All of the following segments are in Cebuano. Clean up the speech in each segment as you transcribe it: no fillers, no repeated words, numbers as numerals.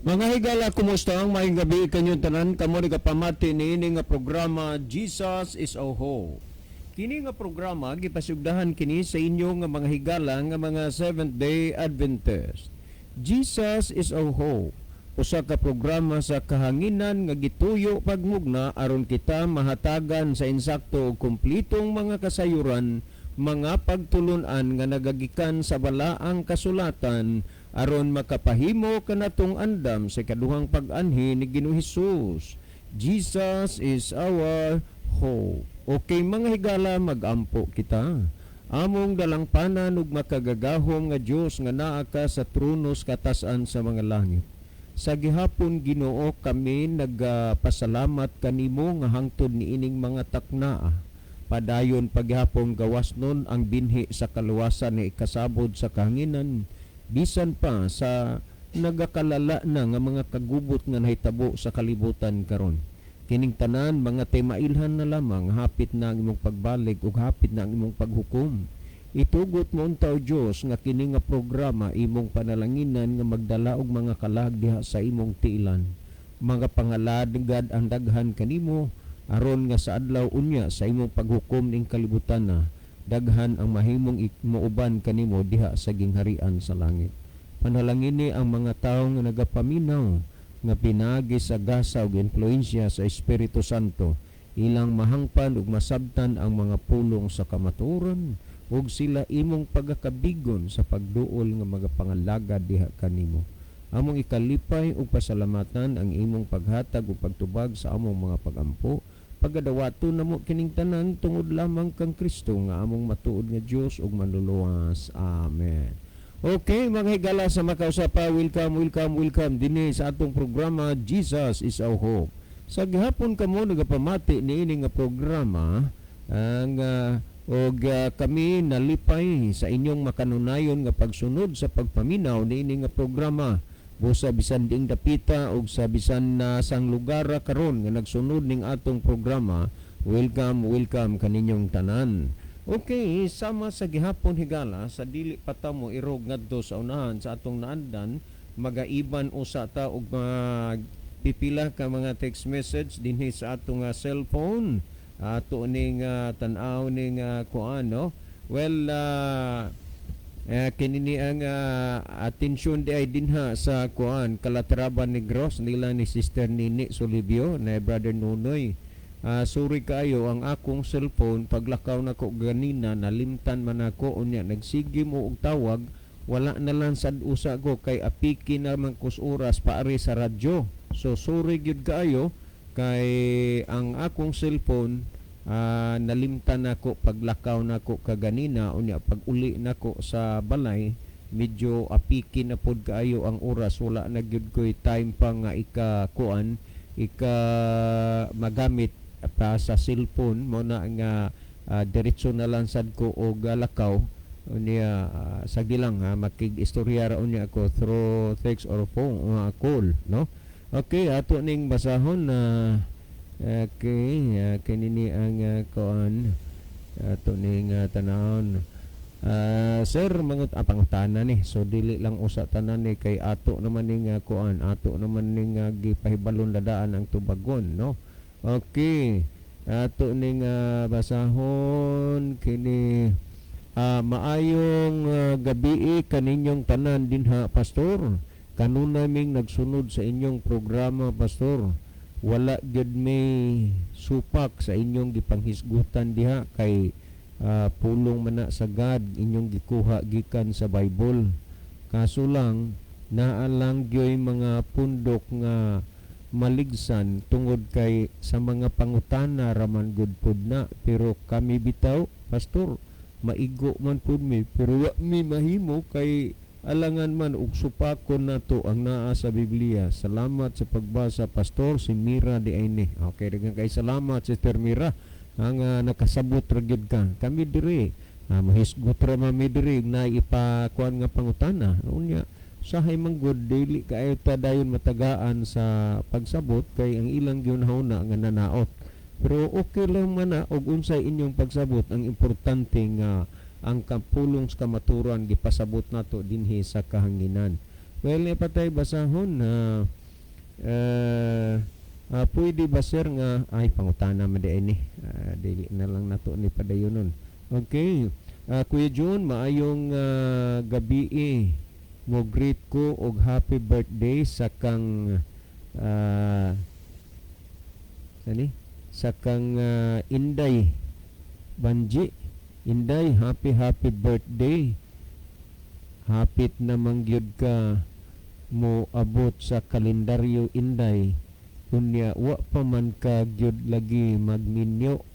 Mga higala, kumusta ang maayong gabi kanyong tanan? Kamo nagapamati niini nga programa, Jesus is Our Hope. Kini nga programa gipasugdahan kini sa inyo nga mga higala nga mga Seventh Day Adventist. Jesus is Our Hope. Usa ka programa sa kahanginan nga gituyo pagmugna aron kita mahatagan sa insakto ug kumplitong mga kasayuran, mga pagtulunan nga nagagikan sa balaang kasulatan aron makapahimo kanatong andam sa ikaduhang pag-anhi ni Ginoong Hesus. Jesus is our hope. Okay, mga higala, magampo kita. Among dalangpanan ug makagagahom nga Dios nga naa ka sa trono sa katasan sa mga langit. Sa gihapon, Ginoo, kami nagapasalamat kanimo nga hangtod niining mga taknaa. Padayon paghapon gawas nun ang binhi sa kaluwasan ni ikasabod sa kahanginan bisan pa sa nagakalala na nga mga kagubot nga nahitabo sa kalibutan karon. Kining tanan mga timailhan na lamang, hapit na ang imong pagbalik ug hapit na ang imong paghukom. Itugot mo unta, O Dios, nga kini nga programa imong panalanginan nga magdala og mga kalag diha sa imong tiilan. Mga pangalagad ang daghan kanimo aron nga sa adlaw unya sa imong paghukom ning kalibutan na daghan ang mahimong muuban kanimo diha sa gingharian sa langit. Panalangini ang mga tawo nga nagapaminaw nga pinagi sa gasa ug impluensya sa Espiritu Santo ilang mahangpan ug masabtan ang mga pulong sa kamatuoran ug sila imong pagakabigon sa pagduol nga mga pangalagad diha kanimo. Among ikalipay ug pasalamatan ang imong paghatag ug pagtubag sa among mga pagampo. Pagadawato namo kining tanan tungod lamang kang Kristo nga among matuod nga Dios ug manluluwas. Amen. Okay, mga higala, sa makausapa, welcome, welcome, welcome dinhi sa atong programa, Jesus is Our Hope. Sa gihapon kamo nagapamati niini nga programa ang og kami nalipay sa inyong makanunayon nga pagsunod sa pagpaminaw niini nga programa. Busa bisan diing dapita og sa bisan na sang lugar karon nga nagsunod ning atong programa, welcome, welcome kaninyong tanan. Okay, sama sa gihapon, higala, sa dili pa ta mo irog ngadto sa unahan sa atong naandan, magaiban usa ta og mag pipila ka mga text message dinhi sa atong cellphone. Ato ning tan-aw ning kuan, no? Well, kini ni ang atensyon di ay dinha sa kuan, Calatrava, Negros nila ni Sister Nini Solibio na Brother Nunoy. Sorry kaayo, ang akong cellphone paglakaw nako ganina nalimtan man ako. Unya nagsige mo og tawag, wala na lang sad usa ko kay apiki na man kus oras paari sa radyo. So sorry gyud kaayo kay ang akong cellphone nalimtan nako paglakaw nako kaganina. Unya pag uli nako sa balay, medyo apiki na pod kaayo ang oras, wala na gyud ko'y time pa nga ika kuan, ika magamit pa sa cellphone mo na nga diretso na lang sad ko og lakaw. Unya sagi lang ha, makig-istorya ra unya ako through text or phone call, no? Okay, ato ning basahon na. Okay, kini ni ang kuan, ato ning tanawon. Sir, mangut pangutana ni. So dili lang usa tanan ni kay ato naman ning kuan, ato naman ning gipahibalon dadaan ang tubagon, no? Okay. Ato ning basahon kini. Maayong gabi kaninyong tanan dinha, pastor. Kanunay ming nagsunod sa inyong programa, pastor. Wala gyud may supak sa inyong gipanghisgutan diha kay pulong man na sa God inyong gikuha gikan sa Bible. Kaso lang naa lang gyoy mga pundok nga maligsan tungod kay sa mga pangutana raman gud pud na, pero kami bitaw, pastor, maigo man pud mi pero wa mi mahimo kay alangan man og supakon nato ang naa sa Biblia. Salamat sa pagbasa, pastor. Si Mira di ay ni. Okay, daghang kay salamat, Sister Mira, ang nakasabot ra gyud ka. Kami diri mahisgot ra man mi diri na ipakuan nga pangutana. Unya sahay man gud dili kaayo ta dayon matagaan sa pagsabot kay ang ilang gihunahuna nga nanaot, pero okay lang man na og unsay inyong pagsabot. Ang importante nga ang kapulong sa kamaturan gipasabot nato dinhi sa kahanginan. Well, ipatay basahon na. Pwede ba, sir, nga, ay, pangutana man di ni. Dili na lang nato ni padayonon. Okay. Kuya June, maayong gabi eh. Mo greet ko og happy birthday sa kang sani sa kang Inday Banji. Inday, happy happy birthday. Hapit na gyud ka mo abot sa kalendaryo, Inday. Unya wa pa man ka gyud lagi magminyo.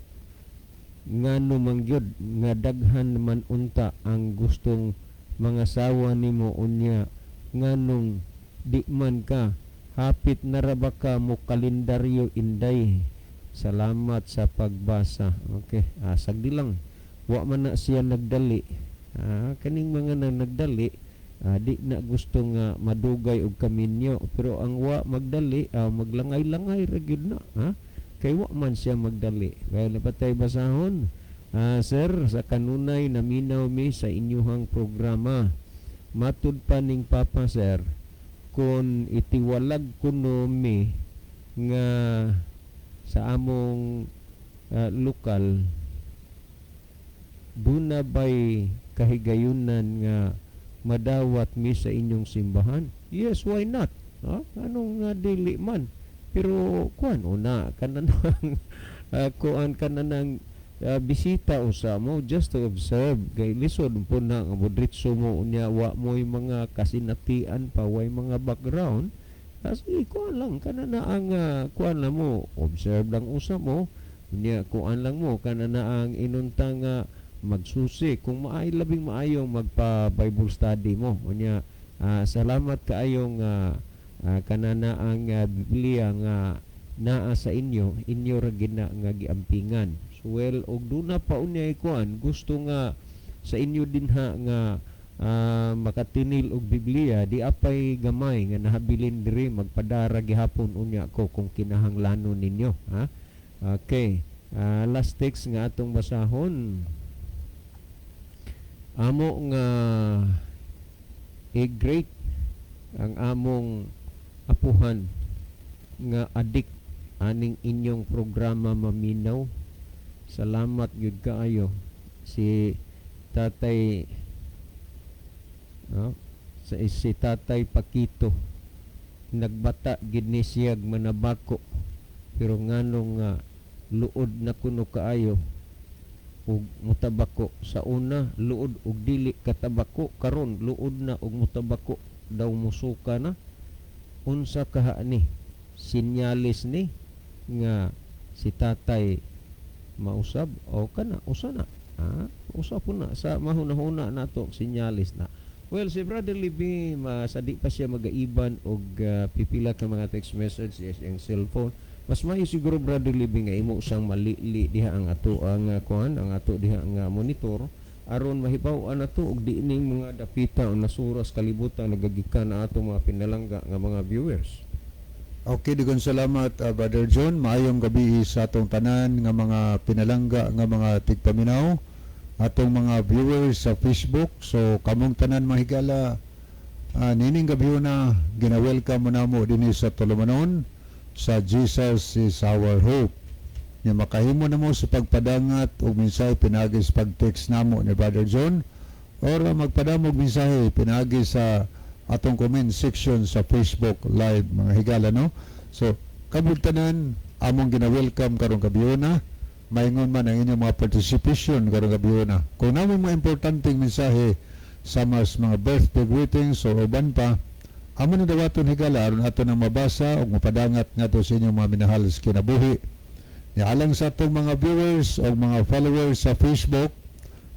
Ngano man gyud nga daghan man unta ang gustong mga sawa nimo, unya nganong di man ka? Hapit na ra ba ka mo kalendaryo, Inday? Salamat sa pagbasa. Okay, sagdi lang, wa man na siya nagdali. Kaning mga na nagdali, di na gusto nga madugay og kaminyo, pero ang wa magdali, maglangay-langay ra gyud na, ha, kay wa man siya magdali. Kaya napatay basahon. Sir, sa kanunay naminaw mi sa inyuhang programa. Matud pa ning papa, sir, kung itiwalag kuno mi nga sa among lokal, duna bay kahigayunan nga madawat mi sa inyong simbahan? Yes, why not? Ha? Anong dili man? Pero kuan una kananang kuan kananang bisita usa mo just to observe, kay lisod po na nga modritso mo unya wa mo yung mga kasinatian pa, way mga background. Kasi kuan lang kanana ang kuan lang mo, observe lang usa mo, unya kuan lang mo kanana ang inunta nga magsusi kung maay labing maayong magpa Bible study mo. Unya salamat kaayong kanana ang Biblia nga naa sa inyo, inyo ra gid na nga giampingan. So well, og duna pa unya kuan gusto nga sa inyo dinha nga makatinil og Biblia, di apay gamay nga nahabilin diri, magpadara gihapon unya ko kung kinahanglanon ninyo, ha. Okay, last text nga atong basahon. Amo nga i-great ang among apuhan nga adik aning inyong programa maminaw. Salamat gyud kaayo. Si Tatay, no? Sa si Tatay Pakito, nagbata gid ni siyag manabako, pero ngano nga luod na kuno kaayo og mutabako. Sa una luod og dili katabako, karon luod na og mutabako, daw musuka na. Unsa kaha ni sinyalis ni nga si tatay mausab o kana usa na, usa po na sa mahuna-huna nato sinyalis na. Well, si Brother Libby, masadi pa siya magaiban og pipila ka mga text message sa iyang cellphone. Mas maayo siguro, Brother Libby, nga imo sang malili diha ang ato ang kuan, ang ato diha nga monitor, aron mahibaw-an nato og di ning mga dapita o nasuras kalibutan nagagikan na ato mga pinalangga nga mga viewers. Okay, daghang salamat, Brother John. Maayong gabi sa atong tanan nga mga pinalangga nga mga tigpaminaw, atong mga viewers sa Facebook. So kamong tanan, mahigala, nining gabi na gina-welcome mo namo dinhi sa tulumanon sa Jesus is Our Hope. Nya makahimo na mo sa pagpadangat og mensahe pinaagi sa pag-text namo ni Brother John or magpadamo og mensahe pinaagi sa atong comment section sa Facebook Live, mga higala, no. So kamong tanan among gina-welcome karong gabiuna, maingon man ang inyong mga participation karong gabiuna. Kung naa moy mga importanteng mensahe sama sa mga birthday greetings o uban pa, amo na dawaton, higala, aron ato nang mabasa ug mapadangat ngadto sa inyong mga minahal sa kinabuhi. Nya alang sa atong mga viewers o mga followers sa Facebook,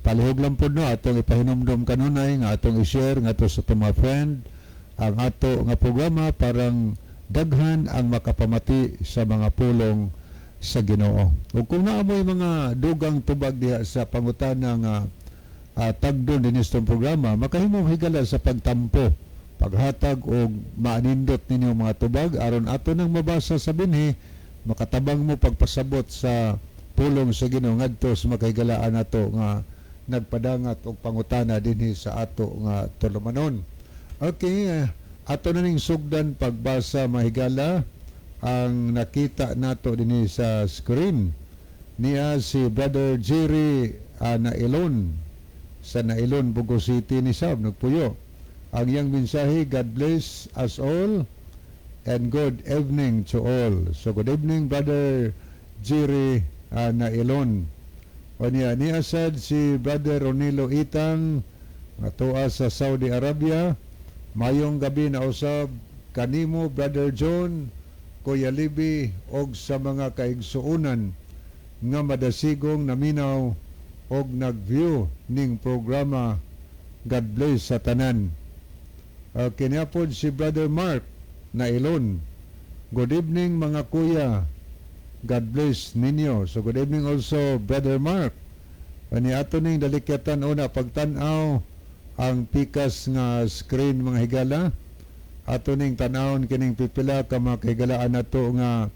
palihog lang pod no atong ipahinumdom kanunay nga atong i-share ngadto sa atong mga friend ang ato nga programa parang daghan ang makapamati sa mga pulong sa Ginoo. Ug kung naa moy mga dugang tubag diha sa pangutana nga tagdon dinhi sa programa, makahimo higala sa pagtampo, paghatag og maanindot ninyo mga tubag aron ato nang mabasa sa binhi, makatabang mo pagpasabot sa pulong sa Ginoo ngadto sa makahigalaan nato nga nagpadangat og pangutana dinhi sa ato nga tulumanon. Okay, Ato na ning sugdan pagbasa, mahigala, ang nakita nato dinhi sa screen. Niya si Brother Jerry Nailon sa Nailon, Bogo City ni sab nagpuyo. Ang iyang mensahe, "God bless us all and good evening to all." So good evening, Brother Jerry Nailon. O niya, niya sad si Brother Ronilo Itang nga sa Saudi Arabia. "Mayong gabi na usab kanimo, Brother John, Kuya Libby, og sa mga kaigsuonan nga madasigong naminaw og nag-view ning programa. God bless sa tanan." Kini pod si Brother Mark Nailon. "Good evening, mga kuya. God bless ninyo." So good evening also, Brother Mark. Ani ato ning dalikyatan una pagtan-aw ang pikas nga screen, mga higala. Ato ning tan-awon kining pipila ka mga kahigalaan nato nga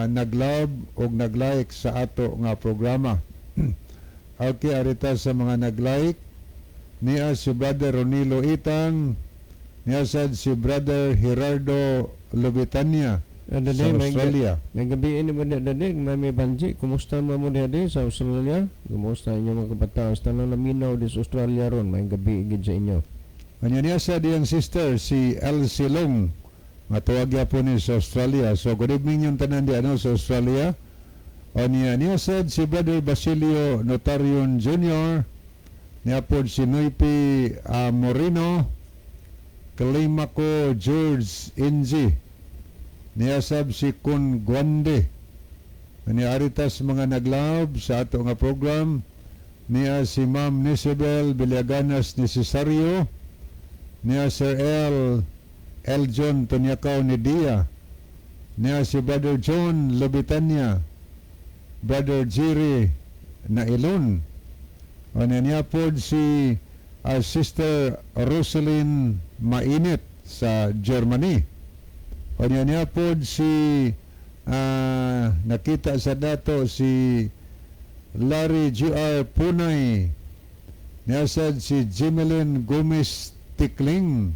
nag-love og nag-like sa ato nga programa. Okay, arita sa mga nag-like. Niya si Brother Ronilo Itang, niya sad si Brother Gerardo Lubitania Dali, sa Australia. May gabi ini mo dali, Mami Banji, kumusta mo mo dali sa Australia? Kumusta inyo mga kabataan? Sa tanang naminaw di sa Australia ron, may gabi gid sa inyo. Kanya niya sa diyang sister si Elsie Long nga tuwag po ni sa Australia. So good evening yung tanan di ano sa Australia. O niya niya sad si Brother Basilio Notarion Jr. Niya po si Noipi Moreno, Climaco George Inzi. Niya sab si Kun Guande. Niya aritas mga nag-love sa ato nga program. Niya si Ma'am Nisabel Villaganas Necesario. Niya Sir L. L. John Tunyakaw ni Dia. Niya si Brother John Lobitania. Brother Jerry Nailon. O niya niya po si Sister Rosalyn Mainit sa Germany. O niya niya po si nakita sa dato si Larry G.R. Punay. Niya sad si Jimelin Gomez Tikling,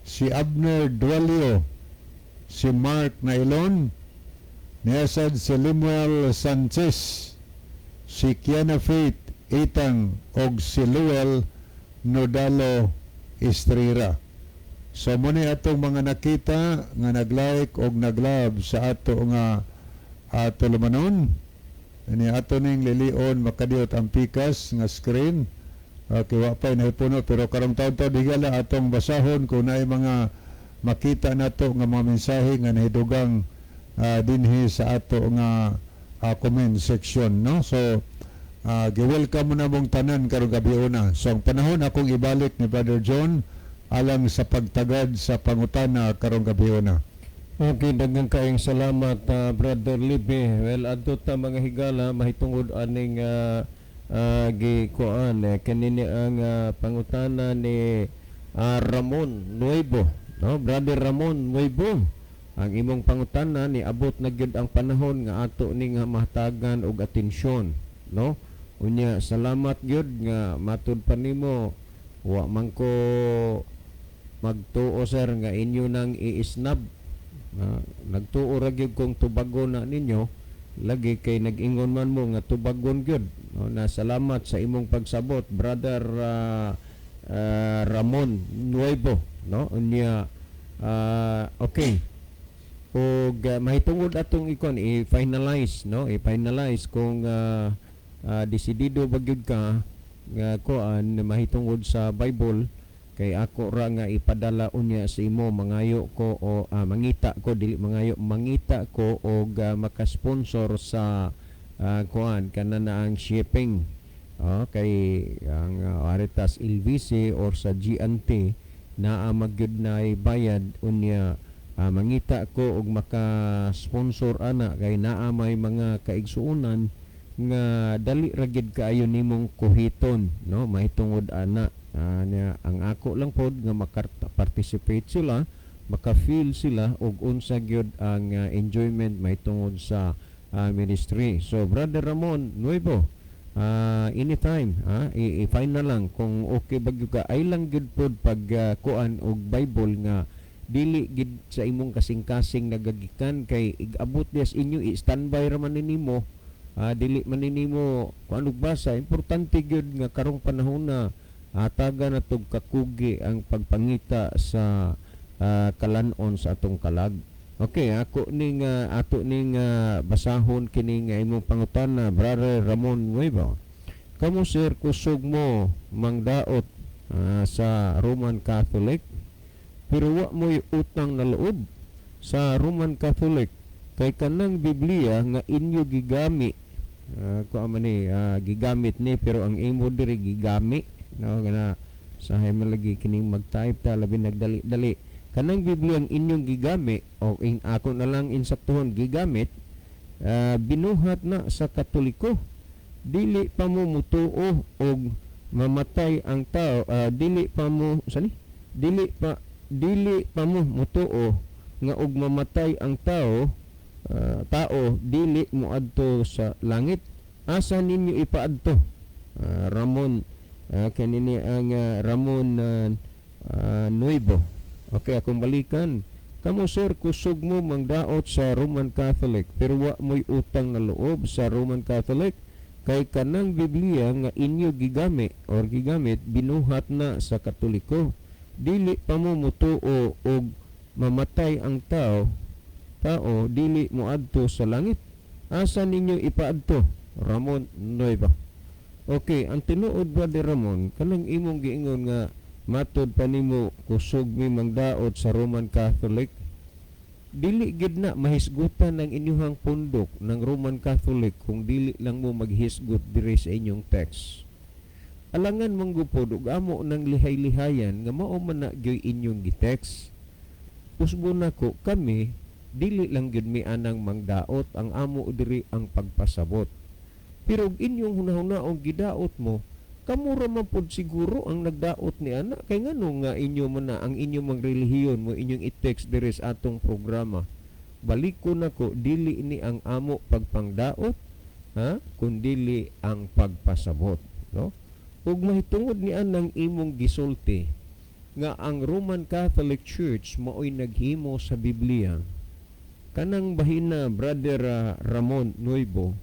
si Abner Duelio, si Mark Nailon, niya sad si Limuel Sanchez, si Kiana Faith Itang og si Luel Nodalo Estrera. So mao atong mga nakita nga nag-like og nag-love sa ato nga tulumanon. Ini ato ning lilion makadiyot ang pikas nga screen. Okay, wa pa nahipuno, pero karong taon-taon higala atong basahon kung naay mga makita nato nga mga mensahe nga nahidugang dinhi sa ato nga comment section, no? So gi-welcome mo na mong tanan karong gabi una. So ang panahon akong ibalik ni Brother John alang sa pagtagad sa pangutana karong gabi una. Okay, daghang kaayong salamat, Brother Libby. Well, adto ta, mga higala, mahitungod aning gikuan eh, kanini ang pangutana ni Ramon Nuevo, no? Brother Ramon Nuevo. Ang imong pangutana ni abot na gyud ang panahon nga ato ning mahatagan og atensyon, no? Unya salamat gyud nga matud pa nimo wa man ko magtuo, sir, nga inyo nang i-snub. Nagtuo ra gyud kong tubagon na ninyo lagi kay nag-ingon man mo nga tubagon gyud, no? Na salamat sa imong pagsabot, Brother Ramon Nuevo, no? Unya okay, og mahitungod atong ikon i-finalize, no, i-finalize kung desidido ba gyud ka nga kuan mahitungod sa Bible, kay ako ra nga ipadala unya sa imo. Mangayo ko o mangita ko, dili mangayo, mangita ko og makasponsor sa kuan kana na ang shipping. Oh, kay ang Aritas LBC or sa J&T naa magyud na bayad. Unya mangita ko og maka-sponsor ana kay naa may mga kaigsuonan nga dali ra gid kaayo nimong kuhiton, no, mahitungod ana. Nya, ang ako lang pod nga maka-participate sila, maka-feel sila og unsa gyud ang enjoyment mahitungod sa ministry. So Brother Ramon Nuevo, Anytime, ha, i-find na lang kung okay ba gyud ka ay lang gyud pod pag kuan og Bible nga dili gid sa imong kasing-kasing nagagikan kay igabot diya sa inyo, i-standby ra man ni nimo, dili man ni nimo kuan og basa. Importante gyud nga karong panahon na hatagan na tog kakugi ang pagpangita sa kalanon sa atong kalag. Okay, ako ning ato ning basahon kining imong pangutana, Brother Ramon Nuevo. Kamo sir, kusog mo mangdaot sa Roman Catholic pero wa mo'y utang na loob sa Roman Catholic kay kanang Biblia nga inyo gigami, kuan man ni, gigamit ni, pero ang imo diri gigami, no, kana sahay man lagi kining mag-type ta, labi nagdali-dali. Kanang Biblia ang inyong gigami o in ako na lang insaktuhon gigamit, binuhat na sa Katoliko. Dili pa mo mutuo og mamatay ang tao, dili pa mo sani dili pa mo mutuo nga og mamatay ang tao dili moadto sa langit. Asa ninyo ipaadto? Ramon, kanini ang Ramon Nuevo. Okay, akong balikan. Kamo sir, kusog mo mangdaot sa Roman Catholic pero wa mo'y utang na loob sa Roman Catholic kay kanang Biblia nga inyo gigami or gigamit binuhat na sa Katoliko. Dili pa mo mutuo og mamatay ang tao dili moadto sa langit. Asa ninyo ipaadto? Ramon Nueva. Okay, ang tinuod, Brother Ramon, kanang imong giingon nga matod pa nimo kusog mi mangdaot sa Roman Catholic, dili gid na mahisgutan ang inyuhang pundok ng Roman Catholic kung dili lang mo maghisgot diri sa inyong text. Alangan man gupod ug amo nang lihay-lihayan nga mao man na gyoy inyong gi-text. Usbo nako kami, dili lang gyud mi anang mangdaot, ang amo diri ang pagpasabot. Pero og inyong hunahunaong gidaot mo, kamo ra man pod siguro ang nagdaot ni ana, kay ngano nga inyo man na ang inyong mang relihiyon mo inyong i-text diri sa atong programa. Balik ko nako, dili ni ang amo pagpangdaot, ha, kundili ang pagpasabot, no? Ug mahitungod ni anang imong gisulti nga ang Roman Catholic Church maoy naghimo sa Biblia, kanang bahina, Brother Ramon Nuevo,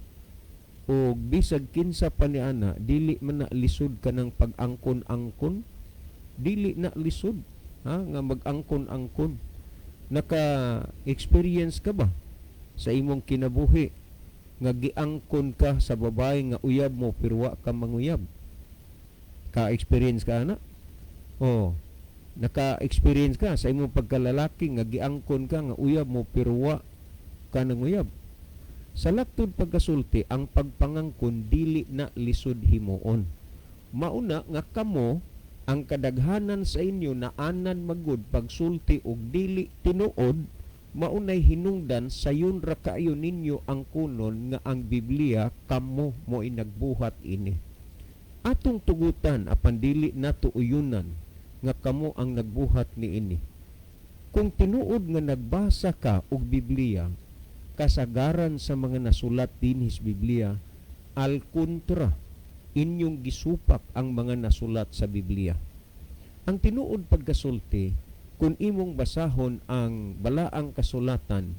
o bisag kinsa pa ni ana, dili man na lisod kanang pag-angkon-angkon. Dili na lisod, ha, nga mag-angkon-angkon. Naka-experience ka ba sa imong kinabuhi nga giangkon ka sa babae nga uyab mo pero wa ka manguyab? Ka-experience ka ana? Oh, naka-experience ka sa imong pagkalalaki nga giangkon ka nga uyab mo pero wa ka nanguyab? Sa laktod pagkasulti, ang pagpangangkon dili na lisod himuon. Mauna nga kamo ang kadaghanan sa inyo na anan magud pagsulti og dili tinuod, maunay hinungdan sayon ra kaayo ninyo ang kunon nga ang Biblia kamo mo inagbuhat ini. Atong tugutan apan dili nato uyunan nga kamo ang nagbuhat niini. Kung tinuod nga nagbasa ka og Biblia, kasagaran sa mga nasulat dinhis Biblia al kontra, inyong gisupak ang mga nasulat sa Biblia. Ang tinuod pagkasulti, kung imong basahon ang balaang kasulatan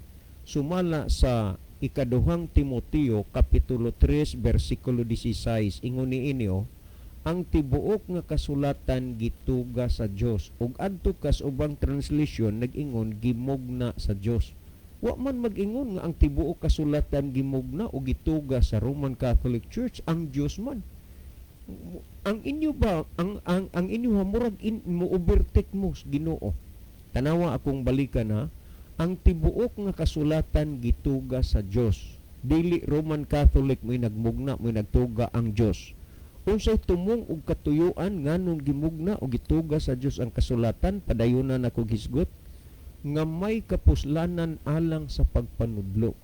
sumala sa Ikaduhang Timoteo kapitulo 3 bersikulo 16, ingon niini, oh, ang tibuok nga kasulatan gituga sa Dios, ug adto kas ubang translation nag-ingon gimugna sa Dios. Wa man mag-ingon nga ang tibuok kasulatan gimugna o gituga sa Roman Catholic Church, ang Dios man. Ang inyo ba ang inyo ha, murag mo overtake mo sa Ginoo. Tanawa, akong balikan ha, ang tibuok nga kasulatan gituga sa Dios. Dili Roman Catholic mo'y nagmugna, mo'y nagtuga ang Dios. Unsay tumong og katuyuan nganong gimugna o gituga sa Dios ang kasulatan? Padayunan ako hisgot nga may kapuslanan alang sa pagpanudlo.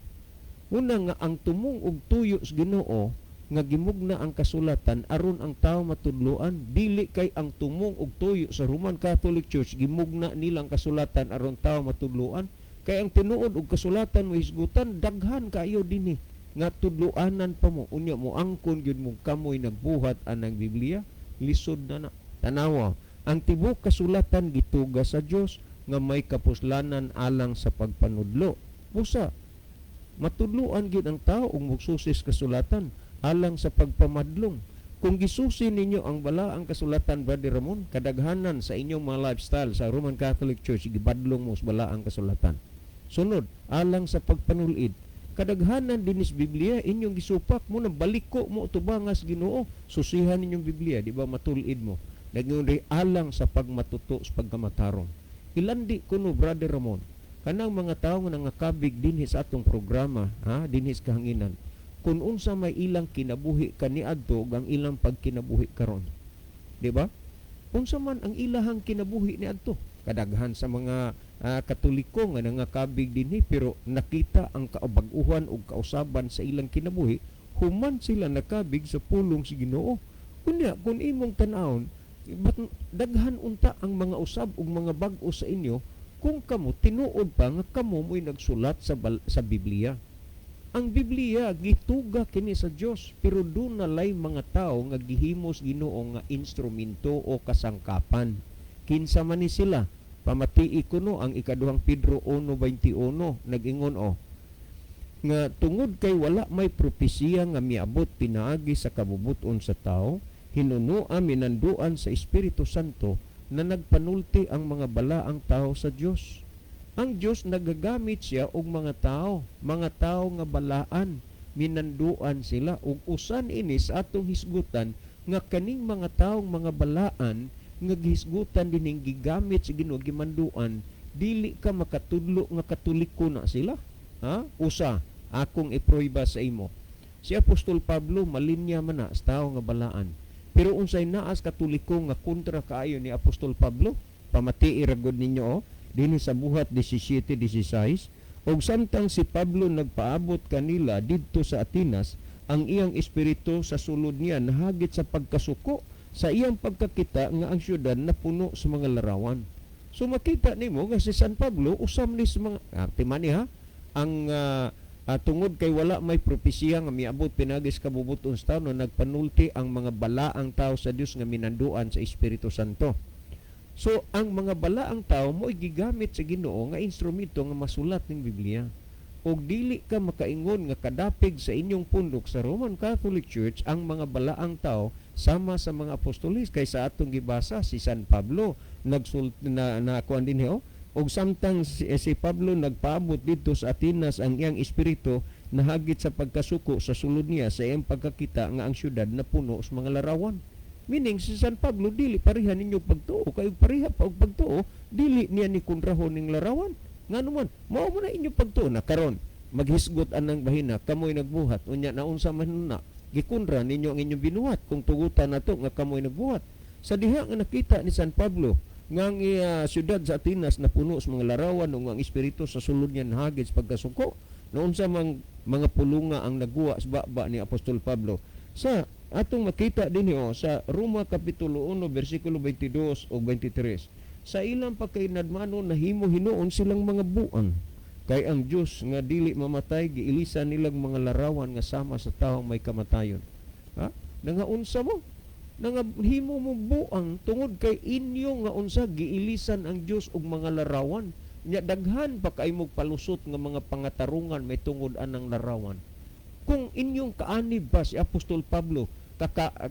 Una nga ang tumong og tuyo sa Ginoo nga gimugna ang kasulatan aron ang tao matudloan, dili kay ang tumong og tuyo sa Roman Catholic Church gimugna nilang kasulatan aron tao matudloan. Kay ang tinuod og kasulatan mo hisgutan daghan kaayo dinhi. Nga tudloanan pa mo, unya mo angkon gyud mo kamoy nagbuhat anang Biblia, lisod na na. Tanawa, ang tibuok kasulatan gituga sa Dios nga may kapuslanan alang sa pagpanudlo. Busa, matudloan gyud ang tao ug mugsusis kasulatan alang sa pagpamadlong. Kung gisusi ninyo ang balaang kasulatan, Brother Ramon, kadaghanan sa inyong mga lifestyle sa Roman Catholic Church, gibadlong mo sa balaang kasulatan. Sunod, alang sa pagpanulid. Kadaghanan dinis Biblia, inyong gisupak mo na baliko mo tubangas Ginoo, susihan ninyong Biblia, di ba matulid mo. Nagyun alang sa pagmatuto sa pagkamatarong. Ilandi kuno, Brother Ramon, kanang mga tawo nga nangakabig dinhi sa atong programa, ha, dinhi sa kahanginan, kung unsa may ilang kinabuhi kaniadto ug ang ilang pagkinabuhi karon. Di ba? Unsa man ang ilahang kinabuhi niadto? Kadaghan sa mga Katoliko nga nangakabig dinhi, pero nakita ang kaabag-uhan ug kausaban sa ilang kinabuhi human sila nakabig sa pulong sa Ginoo. Kunya kung imong tan-awon, daghan unta ang mga usab ug mga bag-o sa inyo kung kamo tinuod pa nga kamo mo'y nagsulat sa Biblia. Ang Biblia gituga kini sa Dios, pero dunay mga tawo nga gihimos Ginoo nga instrumento o kasangkapan. Kinsa man ni sila? Pamatii kuno ang ikaduhang Pedro 1:21, nag-ingon o nga tungod kay wala may propesiya nga miabot pinaagi sa kabubuton sa tao, hinunoa minanduan sa Espiritu Santo na nagpanulti ang mga balaang tao sa Dios. Ang Dios nagagamit siya og mga tao nga balaan, minanduan sila, ug usan ini sa atong hisgutan nga kaning mga taong mga balaan nga gihisgutan dining gigamit sa Ginoo, gimanduan, dili ka makatudlo nga Katoliko na sila. Ha? Usa, akong iprueba sa imo. Si Apostol Pablo malinya man na sa tao nga balaan. Pero unsay naas Katoliko nga kontra kaayo ni Apostol Pablo? Pamatii ra gud ninyo oh, dinhi sa Buhat 17:16, ug samtang si Pablo nagpaabot kanila didto sa Atenas, ang iyang espiritu sa sulod niya nahagit sa pagkasuko sa iyang pagkakita nga ang syudad napuno sa mga larawan. So makita nimo nga si San Pablo usam ni sa mga timani ha, ang tungod kay wala may propesiya nga miabot pinagi sa kabubuton sa tao na nagpanulti ang mga balaang tao sa Dios nga minanduan sa Espiritu Santo. So ang mga balaang tao mo'y gigamit sa Ginoo nga instrumento nga masulat ning Biblia. Og dili ka makaingon nga kadapig sa inyong pundok sa Roman Catholic Church ang mga balaang tao sama sa mga apostolis, kay sa atong gibasa, si San Pablo nagsult na na kuan dinhi oh, og samtang si Pablo nagpaabot didto sa Atenas, ang iyang espiritu nahagit sa pagkasuko sa sulod niya sa iyang pagkakita nga ang syudad napuno sa mga larawan. Meaning si San Pablo dili pareha ninyo pagtuo, kay pareha pa og pagtuo dili niya ni kontrahon ning larawan. Ngano man mao man na inyong pagtuo na karon maghisgot anang bahina kamoy nagbuhat, unya naunsa man na gikundra ninyo ang inyong binuhat kung tugutan nato nga kamoy nagbuhat. Sa diha nga nakita ni San Pablo nga ang syudad sa Atenas napuno sa mga larawan ug ang espiritu sa sulod niya nahagit sa pagkasuko, naunsa mang mga pulunga ang naguwa sa baba ni Apostol Pablo? Sa atong makita dinhi oh, sa Roma kapitulo 1 bersikulo 22 ug 23, sa ilang pagkainadmano nahimo hinuon silang mga buang, kay ang Dios nga dili mamatay giilisan nilang mga larawan nga sama sa taong may kamatayon. Ha? Nangaunsa mo? Nangahimo mo buang tungod kay inyo nga unsa giilisan ang Dios og mga larawan. Nya daghan pa kay mo palusot nga mga pangatarungan may tungod anang larawan. Kung inyong kaanib ba si Apostol Pablo,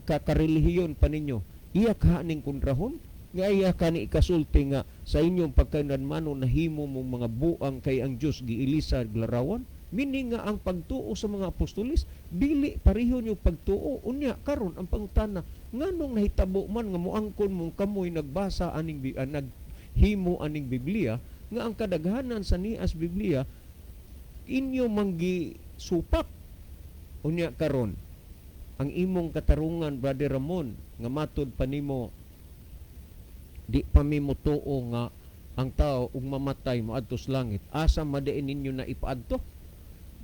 kakarelihiyon pa ninyo, iya ka ning kontrahon? Nga iya ka ni ikasulti nga sa inyong pagkainadmano nahimo mong mga buang kay ang Dios giilisa larawan? Meaning nga ang pagtuo sa mga apostolis dili pareho nyo pagtuo. Unya karon ang pangutana, nganong nahitabo man nga moangkon mong kamoy nagbasa aning naghimo aning Biblia, nga ang kadaghanan sa nias Biblia inyo manggi supak? Unya karon ang imong katarungan, Brother Ramon, nga matud pa nimo di pa mi motuo nga ang tao ug mamatay moadto sa langit, asa madiin ninyo na ipaadto?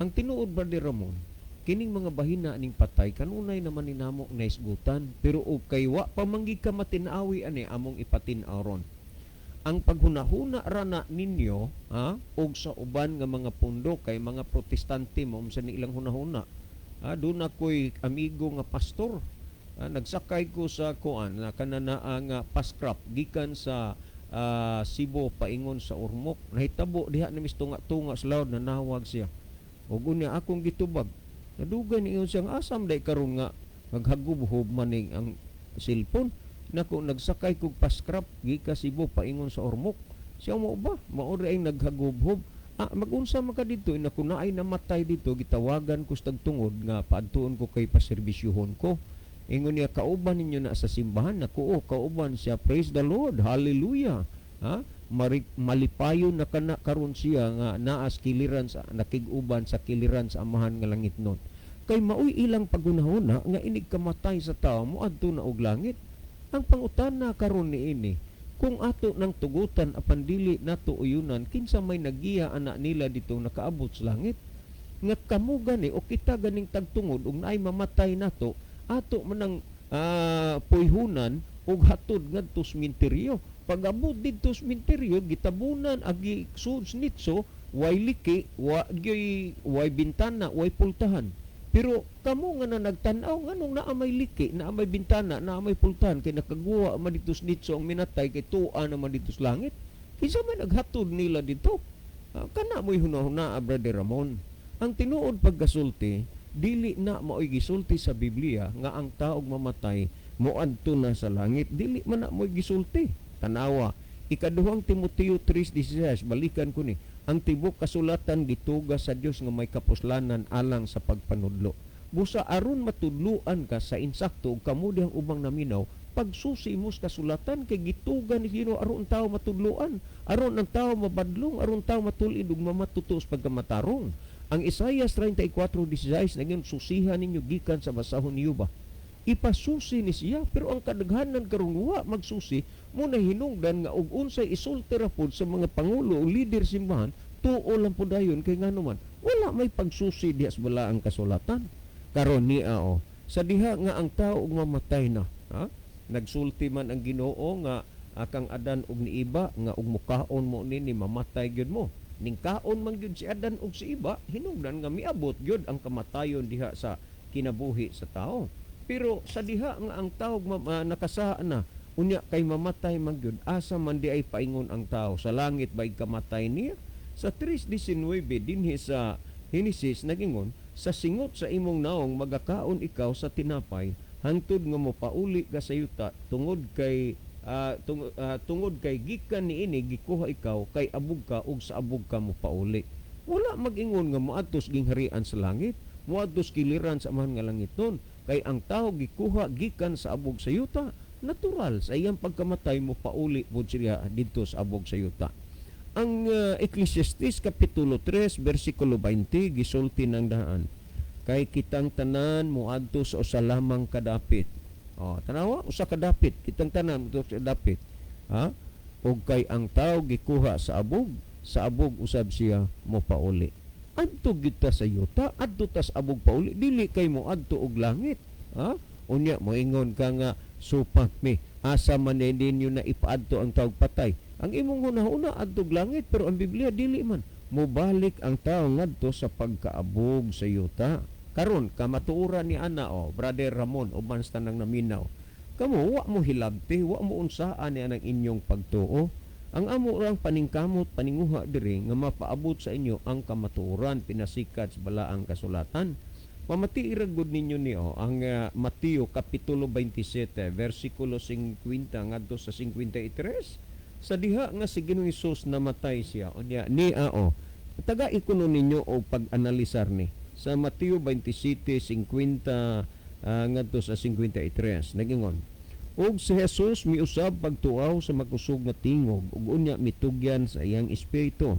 Ang tinuod, Brother Ramon, kining mga bahina ning patay kanunay naman ni namo naisgutan, pero og kay wa pa manggi ka matin-awi ani among ipatin-aw ron. Ang paghunahuna rana ninyo, ha, og sa uban nga mga pundo kay mga Protestante mo sa ilang hunahuna. Ha, doon ako'y amigo nga pastor. Ha, nagsakay ko sa kuan na kananaa nga paskrap gikan sa Cebu paingon sa Ormoc. Nahitabo diha ni tunga-tunga sa laod, nanawag siya. Ug unya akong gitubag. Nadugay niyon siyang asam day karon nga maghagubhob maning ang cellphone. Nako, nagsakay kog paskrap gikan Cebu paingon sa Ormoc. Siya mo ba? Mao ay naghagubhob. Ah, magunsa man ka dito, nako, naay namatay dito, gitawagan ko sa tagtungod nga paadtuon ko kay paserbisyuhon ko. Ingon niya, "Kauban ninyo na sa simbahan?" Naku, oh, kauban siya. Praise the Lord. Hallelujah. Ha? Malipayon na kana karon siya nga naas kiliran sa nakig-uban sa kiliran sa Amahan nga langit nun. Kay maoy ilang pagunahuna nga inig kamatay sa tao moadto na og langit. Ang pangutana karon niini, kung ato nang tugutan apan dili nato uyunan, kinsa may nagiya ana nila dito nakaabot sa langit? Nga kamo gani o kita ganing tagtungod ug naay mamatay nato, ato manang puyhunan ug hatod ngadto sa sementeryo. Pag-abot didto sa sementeryo, gitabunan agi sud nitso, way liki, wa gyoy way bintana, way pultahan. Pero kamo nga na nagtan-aw, nganong naa may liki, naa may bintana, naa may pultahan, kay nakaguwa man dito sa nitso ang minatay kay tua naman dito sa langit? Kinsa may naghatod nila dito? Kana mo'y hunahuna, Brother Ramon. Ang tinuod pagkasulti, dili na mao'y gisulti sa Biblia nga ang taog mamatay moadto na sa langit. Dili man na mo'y gisulti. Tanawa, Ikaduhang Timoteo 3:16, balikan ko ni. Ang tibok kasulatan gituga sa Dios nga may kapuslanan alang sa pagpanudlo. Busa aron matudluan ka sa insakto ug kamo dihang ubang naminaw, pagsusi mo sa kasulatan kay gituga ni Ginoo aron ang tao matudluan, aron ang tao mabadlong, aron tao matulid ug mamatuto sa pagkamatarong. Ang Isaias 34:16 naging susihan ninyo gikan sa basahon niyo ba? Ipasusi ni siya, pero ang kadaghanan karon wa magsusi mo na hinungdan nga og unsay isulti ra pod sa mga pangulo o leader simbahan, tuo lang po dayon kay ngano man wala may pagsusi diha sa balaang kasulatan. Karon niya o sa diha nga ang tao og mamatay na, ha, nagsulti man ang Ginoo nga akang Adan og ni Iba nga og mukaon mo nini mamatay gyud mo. Ning kaon man gyud si Adan og si Iba, hinungdan nga miabot gyud ang kamatayon diha sa kinabuhi sa tao. Pero sa diha nga ang tao nakasaa na unya kay mamatay man gyud, asa man di ay paingon ang tao? Sa langit ba kamatay niya? Sa 3:19 dinhi sa Henesis nagingon, "Sa singot sa imong naong magakaon ikaw sa tinapay hangtod nga mopauli ka sa yuta tungod kay gikan niini gikuha ikaw, kay abog ka ug sa abog ka mopauli." Wala mag-ingon nga moadtos gingharian sa langit, moadtos kiliran sa Amahan nga langiton, kay ang tao gikuha gikan sa abog sa yuta. Natural sa iyang pagkamatay mo pauli pud siya didto sa abog sa yuta. Ang Ecclesiastes kapitulo 3 bersikulo 20 gisulti ng daan, kay kitang tanan moadto sa usa lamang kadapit. Oh, tanawa, usa ka dapit, kitang tanan moadto sa dapit. Ha? Ug kay ang tao gikuha sa abog usab siya mopauli. Adto kita sa yuta, adto ta sa abog pauli, dili kay mo adto og langit. Ha? Unya moingon ka nga supak mi, asa man ninyo na ipaadto ang taog patay? Ang imong hunahuna adtog langit, pero ang Biblia dili man. Mobalik ang tao ngadto sa pagkaabog sa yuta. Karon kamatuoran ni ana o Brother Ramon uban sa tanang naminaw. Kamo wa mo hilabti, wa mo unsaan ni anang inyong pagtuo. Ang amo rang paningkamot paninguha diri nga mapaabot sa inyo ang kamatuoran pinasikat sa balaang kasulatan. Pamati ra gud ninyo niyo ang Mateo kapitulo 27 versikulo 50 ngadto sa 53. Sa diha nga si Ginoong Hesus namatay siya unya ni o taga ikuno ninyo o pag-analisar ni sa Mateo 27:50 ngadto sa 53. Nagingon, "Ug si Jesus miusab pagtuaw sa makusog nga tingog ug unya mitugyan sa iyang espiritu.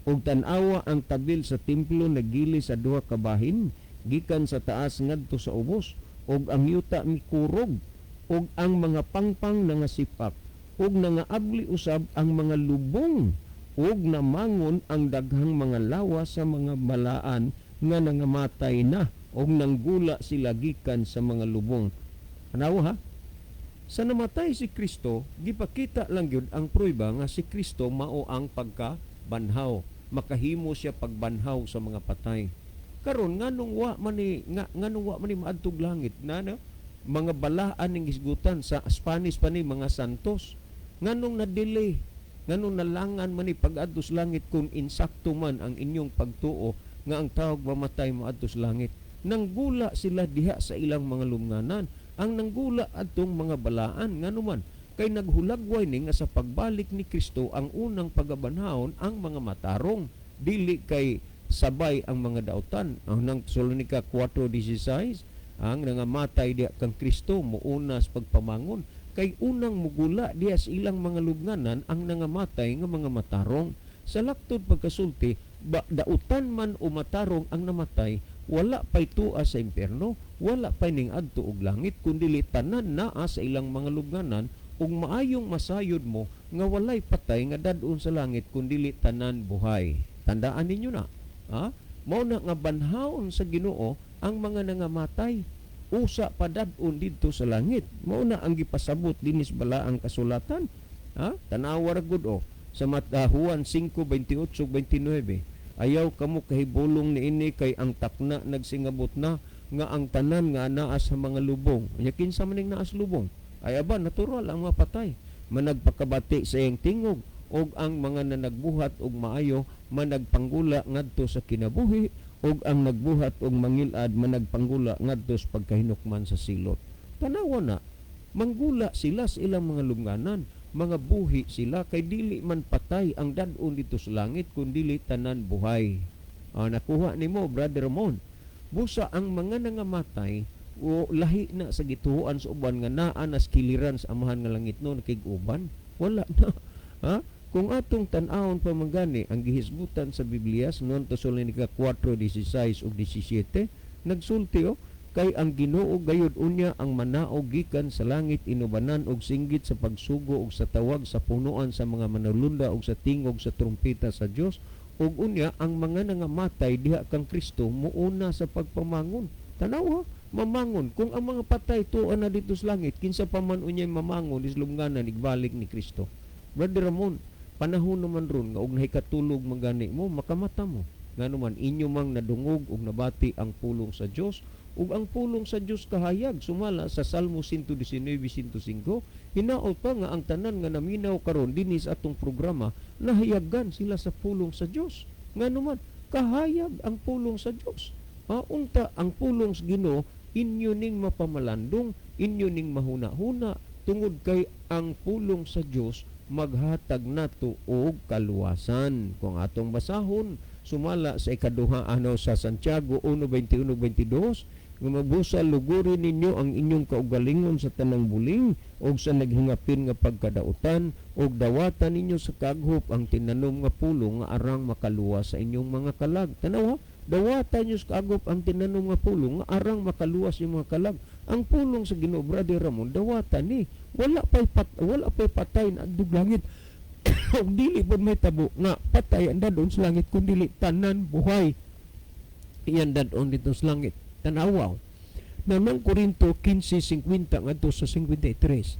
Ug tan-awa, ang tabil sa templo nagili sa duha ka bahin gikan sa taas ngadto sa ubos, ug ang yuta mikurog ug ang mga pangpang nangasipak, ug nangaabli usab ang mga lubong, ug namangon ang daghang mga lawas sa mga balaan nga nangamatay na, ug nanggula sila gikan sa mga lubong." Anawa ha. Sa namatay si Kristo, gipakita lang gyud ang prueba nga si Kristo mao ang pagkabanhaw. Makahimo siya pagbanhaw sa mga patay. Karon, nganong wa man ni maadtog langit na, no? Mga balaan ning hisgutan, sa Spanish pa ni mga santos. Nganong na-delay? Nganong nalangan man ni pag-adto sa langit kung insakto man ang inyong pagtuo nga ang tawag mamatay moadto sa langit? Nanggula sila diha sa ilang mga lubnganan. Ang nanggula adtong mga balaan, nganuman kay naghulagway ni nga sa pagbalik ni Kristo, ang unang pagabanhawon ang mga matarong, dili kay sabay ang mga dautan. Ang nang Tesalonica 4:16, ang nangamatay diha kang Kristo muuna sa pagpamangon, kay unang mugula diha sa ilang mga lubnganan ang nangamatay nga mga matarong. Sa laktod pagkasulti ba, dautan man o matarong ang namatay, wala pay tua sa impierno, wala pay ning adto og langit, kundi tanan naa sa ilang mga lubnganan, ug maayong masayod mo nga walay patay nga dad-on sa langit kundi tanan buhay. Tandaan ninyo na, ha? Mao na nga banhawon sa Ginoo ang mga nangamatay, usa pa dad-on didto sa langit. Mao na ang gipasabot dinis balaang kasulatan, ha? Tanawa ra gud o sa Juan 5:28-29. "Ayaw kamo kahibulong niini, kay ang takna nagsingabot na nga ang tanan nga anaa sa mga lubong." Unya kinsa man ning naa sa lubong? Ay aba, natural ang mga patay. "Managpakabati sa iyang tingog, ug ang mga nanagbuhat og maayo managpanggula ngadto sa kinabuhi, ug ang nagbuhat og mangilad managpanggula ngadto sa pagkahinukman sa silot." Tanawa na, manggula sila sa ilang mga lubnganan, mga buhi sila, kay dili man patay ang dad-on dito sa langit kun dili tanan buhay. Nakuha nimo, Brother Ramon? Busa ang mga nangamatay o lahi na sa gituoan sa uban nga naa na sa kiliran sa Amahan nga langit no nakig-uban. Wala na. Ha? Kung atong tan-awon pa man gani ang gihisgutan sa Biblia sa 1 Tesalonica 4:16 ug 17, nagsulti oh, "Kay ang Ginoo gayud unya ang manaog gikan sa langit inubanan og singgit sa pagsugo og sa tawag sa punuan sa mga manulunda og sa tingog sa trumpeta sa Dios, ug unya ang mga nangamatay diha kang Kristo muuna sa pagpamangon." Tanawa, mamangon. Kung ang mga patay tuwa na dito sa langit, kinsa pa man unyay mamangon is lubnganan igbalik ni Kristo? Brother Ramon, panahon naman ron nga og nahikatulog man gani mo, makamata mo. Ngano man inyo mang nadungog ug nabati ang pulong sa Dios, ug ang pulong sa Dios kahayag sumala sa Salmo 119:105. Hinaot pa nga ang tanan nga naminaw karon dinhi sa atong programa, nahayagan sila sa pulong sa Dios. Ngano man kahayag ang pulong sa Dios. Ha, unta ang pulong sa Ginoo inyo ning mapamalandong, inyo ning mahuna-huna, tungod kay ang pulong sa Dios maghatag nato og kaluwasan. Kung atong basahon sumala sa ikaduha, ano, sa Santiago 1:21-22, nga "Mabusa luguri ninyo ang inyong kaugalingon sa tanang buling og sa naghingapin nga pagkadautan, og dawatan ninyo sa kaghop ang tinanom nga pulong nga arang makaluwas sa inyong mga kalag." Tanawa, dawatan niyo sa kaghop ang tinanom nga pulong nga arang makaluwas yung mga kalag. Ang pulong sa Ginoo, Brother Ramon, dawatan ni. Wala pa'y patay na adtog langit. Ug dili pud may tabo nga patay ang dadon sa langit, kun dili tanan buhay. Iyan dadon dito sa langit. Tanawaw. Namang Korinto 15:50 ngadto sa 53.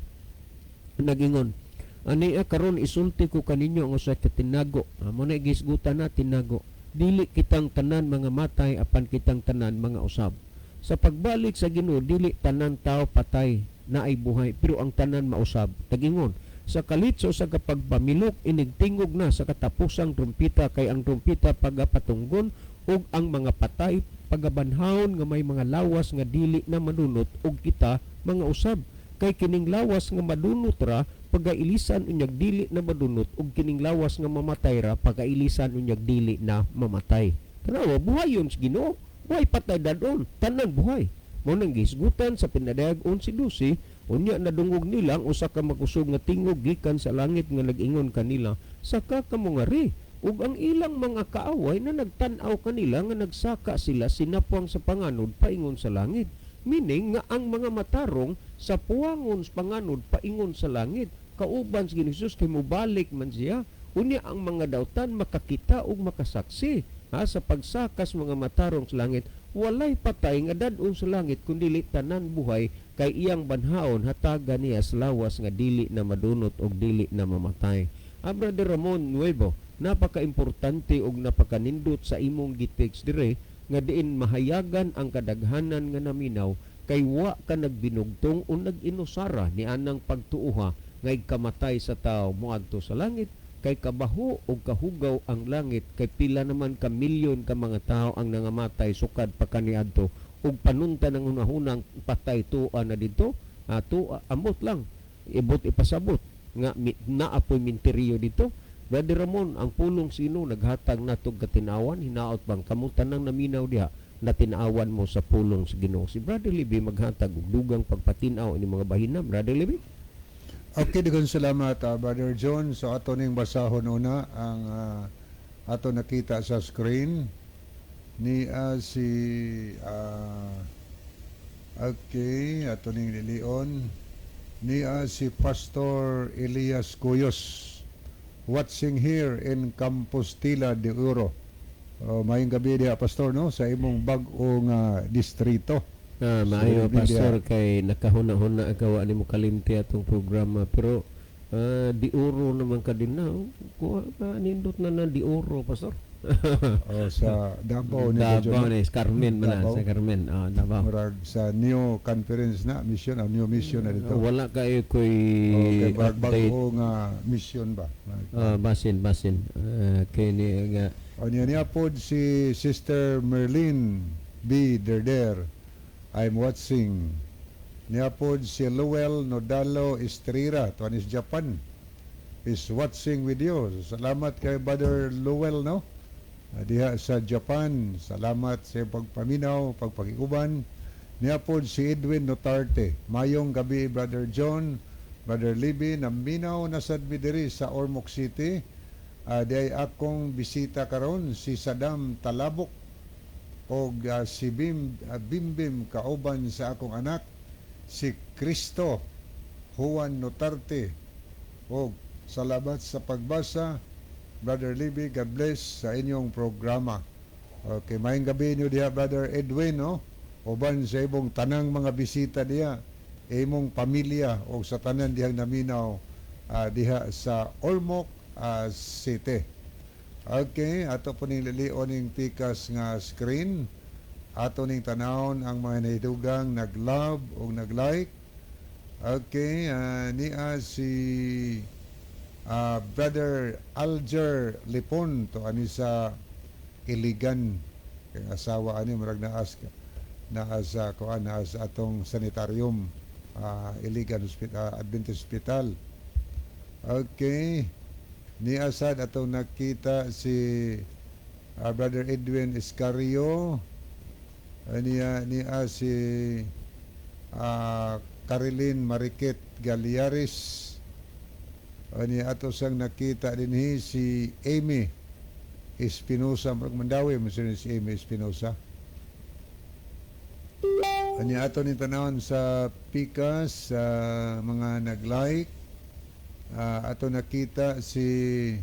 Nagingon, "Ania karon isulti ko kaninyo ang usa ka tinago." Amo na gisgutan na tinago. "Dili kitang tanan mga matay, apan kitang tanan mga usab. Sa pagbalik sa Ginoo, dili tanan tao patay na ay buhay, pero ang tanan mausab." Tagingon, "Sa kalitso sa kapagpamilok, inigtingog na sa katapusang trumpita, kay ang trumpita pagapatunggon, ug ang mga patay pagabanhawon nga may mga lawas nga dili na madunot, ug kita mga usab. Kay kining lawas nga madunot ra pagailisan unyag dili na madunot, ug kining lawas nga mamatay ra pagailisan unyag dili na mamatay." Tanawa, buhay yun sa Ginoo. Buhay patay dadon, tanan buhay. Mao nang gihisgutan sa Pinadayag 11:12, "Unya nadungog nila ang usa ka makusog nga tingog gikan sa langit nga nag-ingon kanila, 'Saka kamo ngari.' Ug ang ilang mga kaaway na nagtan-aw kanila nga nagsaka sila sinapwang sa panganod paingon sa langit." Meaning nga ang mga matarong sa puwangon sa panganod paingon sa langit kauban sa Ginoo Jesus, kay mobalik man siya. Unya ang mga dautan makakita ug makasaksi, ha, sa pagsakas mga matarong sa langit. Walay patay nga dadon sa langit kun dili tanan buhay, kay Kay iyang banhaon, hatagan niya sa lawas nga dili na madunot og dili na mamatay. Ah, Brother Ramon Nuevo, napaka-importante og napakanindot sa imong gitext dire nga diin mahayagan ang kadaghanan nga naminaw kay wa ka nagbinugtong o nag-inusara ni anang pagtuuha nga kamatay sa tao moadto sa langit, kay kabaho og kahugaw ang langit kay pila naman ka milyon ka mga tao ang nangamatay sukad pa kaniadto, ug panunta ng hunahunang patay tua na didto ato. Ambot lang ibot ipasabot nga naa poy minteryo dito. Brother Ramon, ang pulong sino naghatag natog katinawan. Hinaot bang kamo tanang naminaw diha na tinaawan mo sa pulong sa Ginoo? Si Brother Libby maghatag og dugang pagpatinaw ini mga bahina. Brother Libby. Okay, daghang salamat, Brother John. So ato ning basahon una ang ato nakita sa screen ni si okay, ato ning lilion ni si Pastor Elias Cuyos, watching here in Compostela de Oro. Oh, maayong gabi diha, Pastor, no, sa imong bag-ong distrito. Ah, maayo. So, Pastor, kay nakahuna-huna ka wa nimo kalimti atong programa, pero di oro naman ka din na. Kuha nindot na na di oro, Pastor. Oh, sa Davao ni Davao John. Ni Carmen man na, Davao. sa Carmen. Ah, Davao. Murag sa new conference na mission o new mission na dito. Wala kayo ko'y Okay, update. Bago nga mission ba? Ah, basin basin. Ah, kay ni nga O niya niya pod si Sister Merlin B. Derder. I'm watching. Niya pod si Lowell Nodalo Estrera, tuan is Japan. Is watching with you. Salamat kay Brother Lowell, no? Diha sa Japan. Salamat sa iyong pagpaminaw, pagpakikuban. Niya pod si Edwin Notarte. Mayong gabi, Brother John, Brother Libby, naminaw na sad mi diri sa Ormoc City. Di ay akong bisita karon si Saddam Talabok og si Bimbim kauban sa akong anak si Kristo Juan Notarte. Og salamat sa pagbasa, Brother Libby. God bless sa inyong programa. Okay, maayong gabi niyo diha, Brother Edwin, no, uban sa imong tanang mga bisita diha, imong pamilya o sa tanan dihang naminaw diha sa Ormoc City. Okay, ato po ning lilion ning pikas nga screen. Ato ning tanawon ang mga nahidugang nag-love o nag-like. Okay, niya si Brother Alger Lipon to ani sa Iligan. Kay asawa ani murag naas sa kuan, naas atong sanitarium, Iligan Hospital, Adventist Hospital. Okay. Ni asad atong nakita si Brother Edwin Escario. Niya niya si Carilyn Mariquet Galiaris. Niya ato sang nakita dinhi si Amy Espinosa. Murag Mandawi mo si Amy Espinosa. Anya ato ni tanawon sa pikas sa mga nag-like. Ato nakita si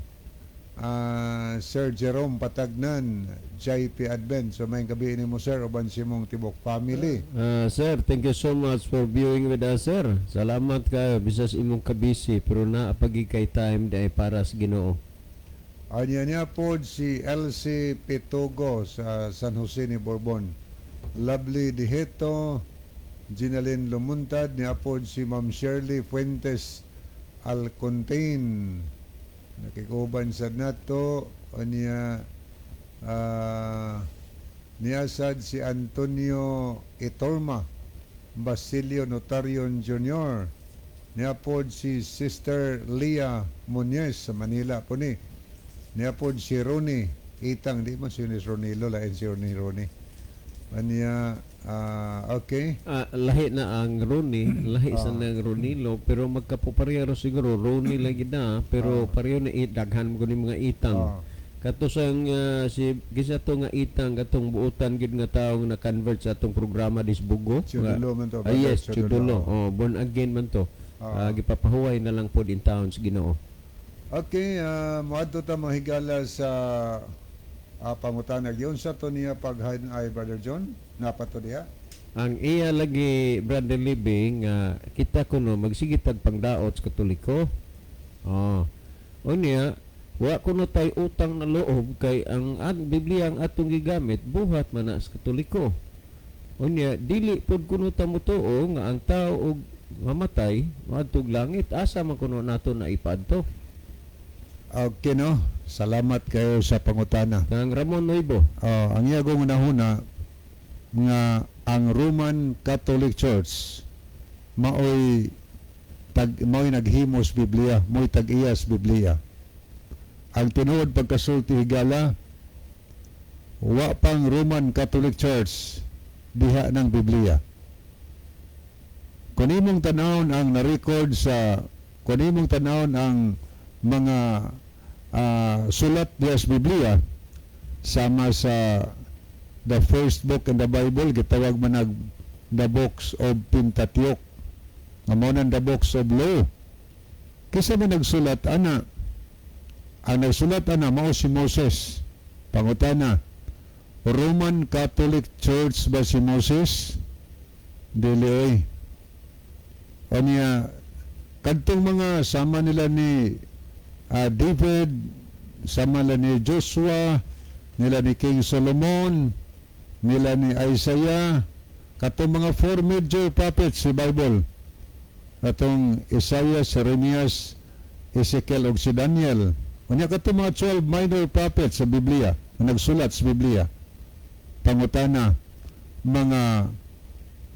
Sir Jerome Patagnan, JP Advent. So maayong gabi nimo, sir, uban sa imong tibok family. Sir, thank you so much for viewing with us, sir. Salamat kayo bisas imong kabisi pero naa pagi kay time dahil para sa Ginoo. Anya niya po si LC Pitugo sa San Jose ni Bourbon. Lovely Diheto, Ginalyn Lumuntad, niya po si Ma'am Shirley Fuentes Alcontain. Nakikuban sa nato, anya niya sad si Antonio Itorma Basilio Notarion Jr. Niya po si Sister Leah Muñez sa Manila po ni. Niya po si Ronnie Itang, di man si Ronilo, lain si Ronnie Ronnie. Anya, okay. Lahi na ang Ronnie, lahi sa nang Ronilo, pero magkapuparehero siguro, Ronnie lagi na, pero pareho na daghan mo ni mga itang. Kato sang si gisa to nga itang katong buotan gid nga tawo nga na-convert sa atong programa Disbugo. Chudulo man to, Ah, brother, yes, Chudulo. Chudulo. Oh, born again man to. Gipapahuway na lang pod in town sa Ginoo. Okay, moadto ta, mga higala, sa pangutana. Giunsa to niya paghain ay, Brother John? Napato diha? Ang iya lagi, Brother Living, nga kita kuno magsige tag pangdaot sa Katoliko. Oh. Unya, wa kuno tay utang na loob kay ang Biblia ang atong gigamit buhat man na sa Katoliko. Unya, dili pud kuno ta motuo nga ang tao og mamatay moadtog langit, asa man kuno nato na ipadto? Okay, no? Salamat kayo sa pangutana. Kang Ramon Nuevo. Oh, ang iya kong unahuna nga ang Roman Catholic Church maoy naghimos Biblia, maoy tag-iyas Biblia. Ang tinuod pagkasulti, higala, wa pang Roman Catholic Church diha ng Biblia. Kung imong tanawon ang na-record sa kung imong tanawon ang mga sulat diha sa Biblia, sama sa the first book in the Bible, gitawag man nag the books of Pentateuch, nga mao nang the books of law. Kinsa man nagsulat ana? Ang nagsulat ana mao si Moses. Pangutana, Roman Catholic Church ba si Moses? Dili oy. Unya, kadtong mga sama nila ni David, sama nila ni Joshua, nila ni King Solomon, nila ni Isaiah, katong mga four major prophets sa Bible, katong Isaiah, Jeremias, Ezekiel ug si Daniel. Unya katong mga 12 minor prophets sa Biblia na nagsulat sa Biblia. Pangutana, mga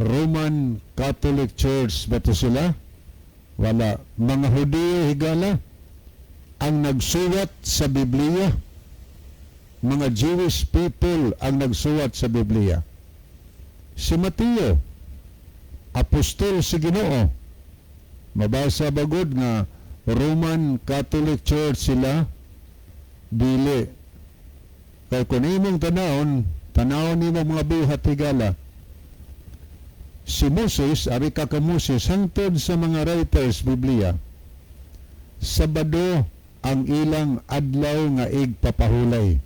Roman Catholic Church ba to sila? Wala. Mga Hudiyo, higala, ang nagsuwat sa Biblia. Mga Jewish people ang nagsuwat sa Biblia. Si Mateo, apostol si Ginoo. Mabasa bagod nga Roman Catholic Church sila? Dili. Kay kung imong tanawon, tanawon nimo mga buhat, higala. Si Moses, ari ka ka Moses, hangtod sa mga writers Biblia, Sabado ang ilang adlaw nga igpapahulay.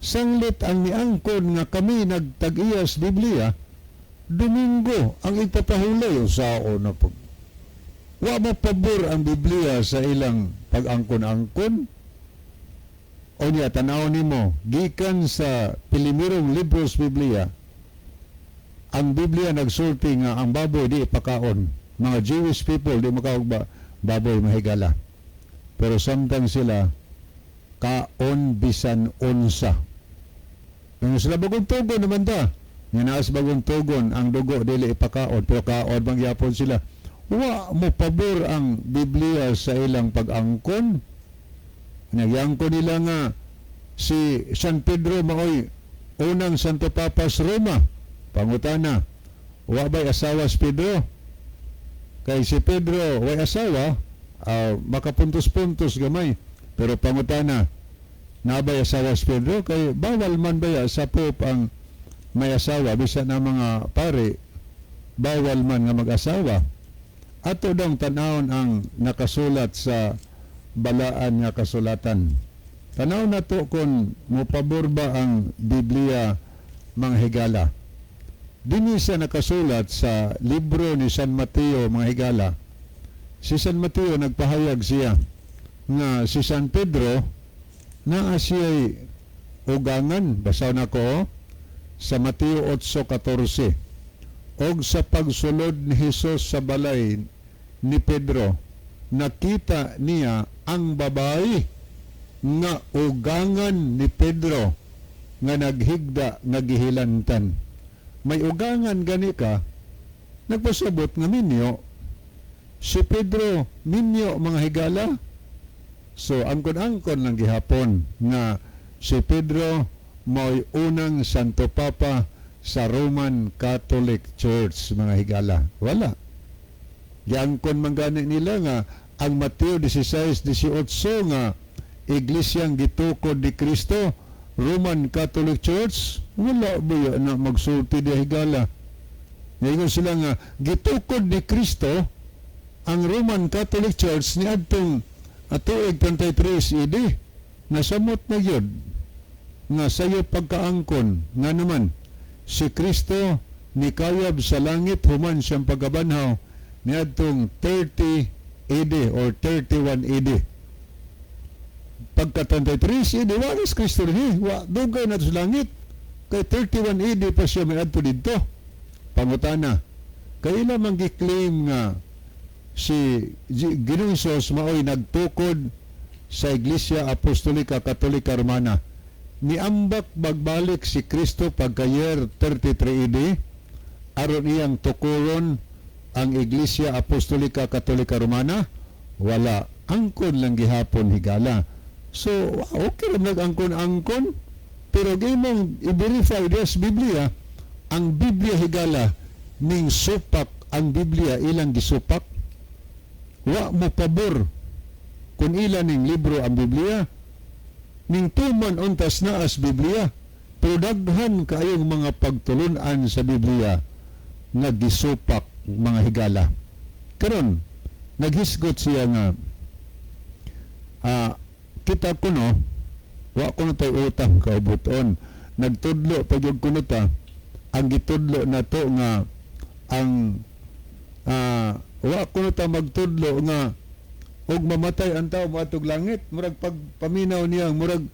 Sanglit ang niangkon nga kami nagtag-iyas Biblia, Domingo ang igpapahulay o sao na pag. Wa mo pabor ang Biblia sa ilang pag-angkon-angkon? O niya, tanaw nimo, gikan sa pilimirong libros Biblia, ang Biblia nagsulti nga ang baboy di ipakaon. Mga Jewish people di makaog ba baboy, mahigala. Pero samtang sila kaon bisan unsa. Yung sila bagong tugon naman ta. Nga naas bagong tugon, ang dugo dili ipakaon, pero kaon bang yapon sila. Wa mo pabor ang Biblia sa ilang pag-angkon. Nagyangkon nila nga si San Pedro maoy unang Santo Papa sa Roma. Pangutana, wa ba'y asawa si Pedro? Kay si Pedro way asawa, makapuntos-puntos gamay. Pero pangutana, nabay asawa si Pedro? Kay bawal man baya sa Pope ang may asawa, bisan na mga pare, bawal man nga mag-asawa. Ato dong tanawon ang nakasulat sa balaan nga kasulatan. Tanaw na to kung mopabor ba ang Biblia, mga higala. Dini siya nakasulat sa libro ni San Mateo, mga higala. Si San Mateo nagpahayag siya nga si San Pedro naa siya'y ugangan. Basa na ko sa Mateo 8:14. Og sa pagsulod ni Hesus sa balay ni Pedro, nakita niya ang babae nga ugangan ni Pedro nga naghigda nga gihilantan. May ugangan gani ka, nagpasabot nga minyo. Si Pedro, minyo, mga higala. So, angkon-angkon lang gihapon nga si Pedro mo'y unang Santo Papa sa Roman Catholic Church, mga higala. Wala. Giangkon man gani nila nga ang Mateo 16:18 nga iglesyang gitukod ni Kristo, Roman Catholic Church, wala ba na magsulti di, higala. Ngayon sila nga gitukod ni Kristo ang Roman Catholic Church ni adtong tuig 33 AD. Nasamot na gyud nga sayo pagkaangkon nga naman si Kristo. Nikayab sa langit human siyang pagkabanhaw niadtong 30 AD or 31 AD. Pagka 33 AD, wa si Kristo rin, wa dugay na sa langit. Kay 31 AD pa siya may adto didto. Pangutana, kaila man gi-claim nga si Ginoong Hesus maoy nagtukod sa Iglesia Apostolika Katolika Romana? Niambak magbalik si Kristo pagka year 33 AD aron iyang tukuron ang Iglesia Apostolika Katolika Romana? Wala. Angkon lang gihapon, higala. So, okay lang nag-angkon-angkon, pero gimong i-verify des Biblia, ang Biblia, higala, ning supak ang Biblia, ilang gisupak. Wa mo pabor kung ila ning libro ang Biblia, ning tuman untas naas Biblia, pero daghan kaayong mga pagtulunan sa Biblia nga gisupak, mga higala. Karon naghisgot siya nga kita kuno, wa kuno tay utang kaubuton, nagtudlo pa gyud kuno ta. Ang gitudlo nato nga ang wa kuno ta magtudlo nga og mamatay ang tao moadtog langit. Murag pagpaminaw niya, murag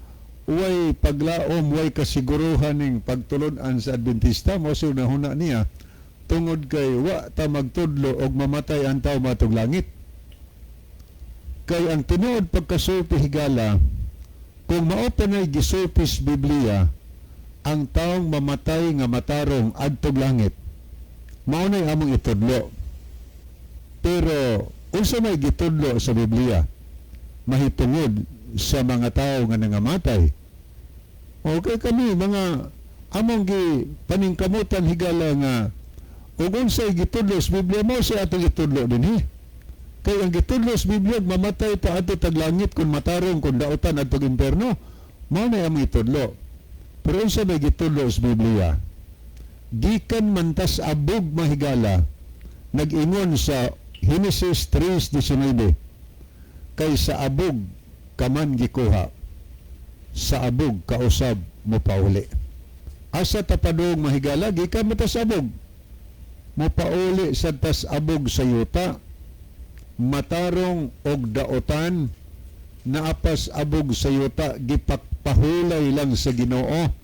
way paglaom, way kasiguruhan ning pagtulon-an sa Adventista mo na huna niya, tungod kay wa ta magtudlo og mamatay ang tao moadtog langit. Kay ang tinuod pagkasulti, higala, kung mao pa na'y gisulti sa Biblia, ang taong mamatay nga matarong adtog langit, mao na'y among itudlo. Pero unsa may gitudlo sa Biblia mahitungod sa mga tao nga nangamatay? Okay, kami mga among gi paningkamutan, higala, nga ug unsay gitudlo sa Biblia, mao sa atong itudlo dinhi. Kay ang gitudlo sa Biblia, mamatay ta adto tag langit kung matarong, kung dautan adtog imperno. Mao na among itudlo. Pero unsa may gitudlo sa Biblia? Gikan man tas abog, mahigala, nag-ingon sa Genesis 3:19, kay sa abog ka man gikuha, sa abog kausab mo pauli. Asa ta padung, mahigala? Gikan man tas abog, mo pauli sa tas abog sa yuta. Matarong og daotan, naapas abog sa yuta, gipakpahulay lang sa Ginoo,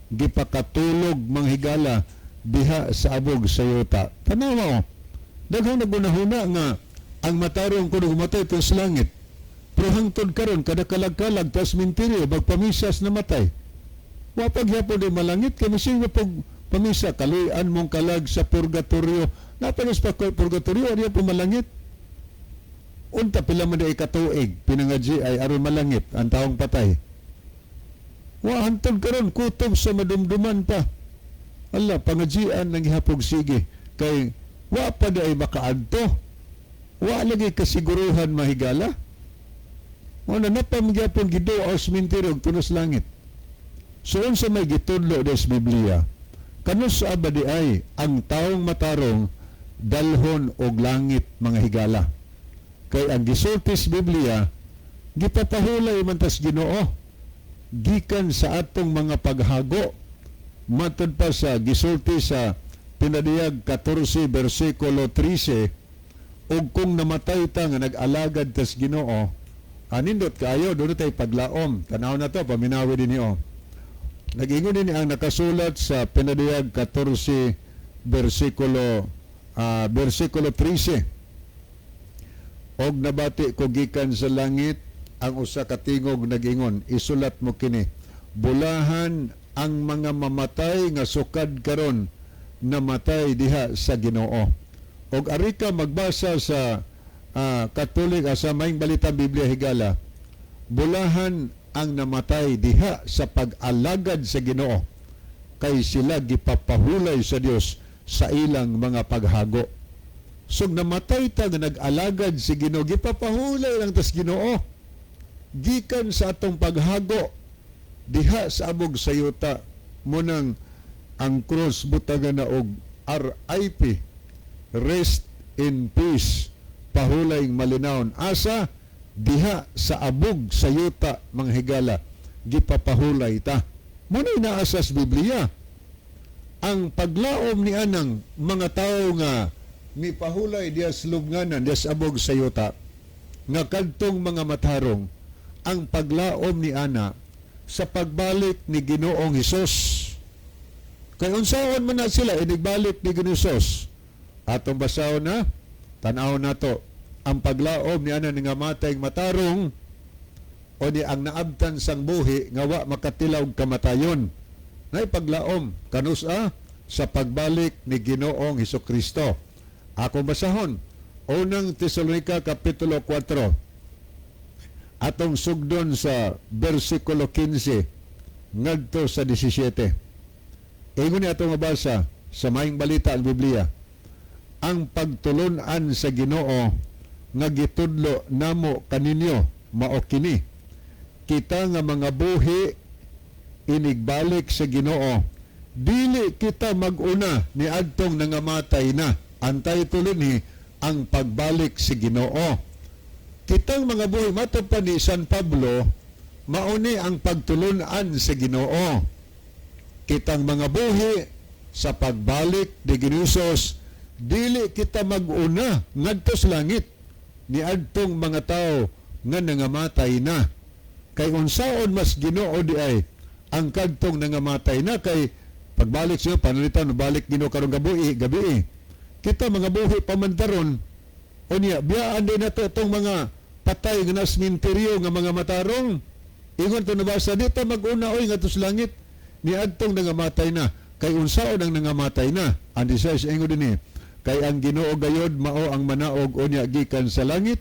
gipakatulog, manghigala, diha sa abog sa yuta. Tanawa o, daghang nagunahuna nga ang matarong kuno matay sa langit, pero hangtod karon kada kalag-kalag tas minteryo magpamisas na matay, wa pagyapon di malangit kay mising pag pamisa kaluy-an mong kalag sa purgatorio. Napanos pa purgatorio ariya po malangit. Unta pila man di katuig pinangadji ay aron malangit ang taong patay? Wa hantod karon kutob sa madumduman pa. Allah, pangajian lang gihapog sige kay wa pa di ay makaadto. Wa lagi kasiguruhan, mahigala. Wa na napam gyapon gido ang sementeryo og tunos langit. So unsa may gitudlo des Biblia? Kanus ba di ay ang taong matarong dalhon og langit, mga higala? Kay ang gisulti sa Biblia, gipapahulay man tas Ginoo gikan sa atong mga paghago. Matud pa sa gisulti sa Pinadiyag 14 bersikulo 13, ug kung namatay ta nga nag-alagad tas Ginoo, anindot kaayo, doon tay paglaom. Tanaw na to, paminawi din niyo. Nag-ingon din ang nakasulat sa Pinadiyag 14 bersikulo 13: "Og nabati ko gikan sa langit ang usa ka tingog nag-ingon, 'Isulat mo kini: Bulahan ang mga mamatay nga sukad karon namatay diha sa Ginoo.'" Og ari ka magbasa sa Katolik, sa Maayong Balita Biblia, higala, bulahan ang namatay diha sa pag-alagad sa Ginoo kay sila gipapahulay sa Dios sa ilang mga paghago. So namatay ta nga nag-alagad si Ginoo, gipapahulay lang tas Ginoo gikan sa atong paghago diha sa abog sa yuta. Mo nang ang cross butangan na og RIP, rest in peace, pahulay malinawon. Asa? Diha sa abog sa yuta, mga higala, gipapahulay ta. Mo na naa sa Biblia. Ang paglaom ni anang mga tao nga mipahulay diya sa lubnganan, diya sa abog sa yuta, nga kadtong mga matarong, ang paglaom ni ana sa pagbalik ni Ginoong Hesus. Kay unsaon man na sila inigbalik ni Ginoong Hesus? Atong basahon na, tan-aw nato ang paglaom ni ana nga matay matarong o ni ang naabtan sang buhi nga wa makatilaw kamatayon. Nay paglaom kanus-a? Sa pagbalik ni Ginoong Hesus Kristo. Akong basahon, Unang Tesalonika kapitulo 4, atong sugdon sa bersikulo 15 ngadto sa 17. Ingon ni atong mabasa sa Maayong Balita ang Biblia: "Ang pagtulunan sa Ginoo nga gitudlo namo kaninyo mao kini: kita nga mga buhi inigbalik sa Ginoo, dili kita maguna ni adtong nangamatay na." Antay tulinhi ang pagbalik sa Ginoo. Kitang mga buhi, mato pa ni San Pablo, mauni ang pagtulunan sa Ginoo. Kitang mga buhi sa pagbalik ni Ginoo, dili kita maguna ngadto sa langit ni adtong mga tao nga nangamatay na. Kay unsaon mas Ginoo di ay ang kadtong nangamatay na? Kay pagbalik siya, panalitan balik Ginoo karong gabi gabi, kita mga buhi pa man karon. Unya biyaan din nato tong mga patay nga nasa sementeryo nga mga matarong. Ingon to nabasa, dito maguna oy ngadto sa langit ni adtong nangamatay na. Kay unsaon ang nangamatay na? Ang 16, ingon dinhi, "Kay ang Ginoo gayod mao ang manaog unya gikan sa langit,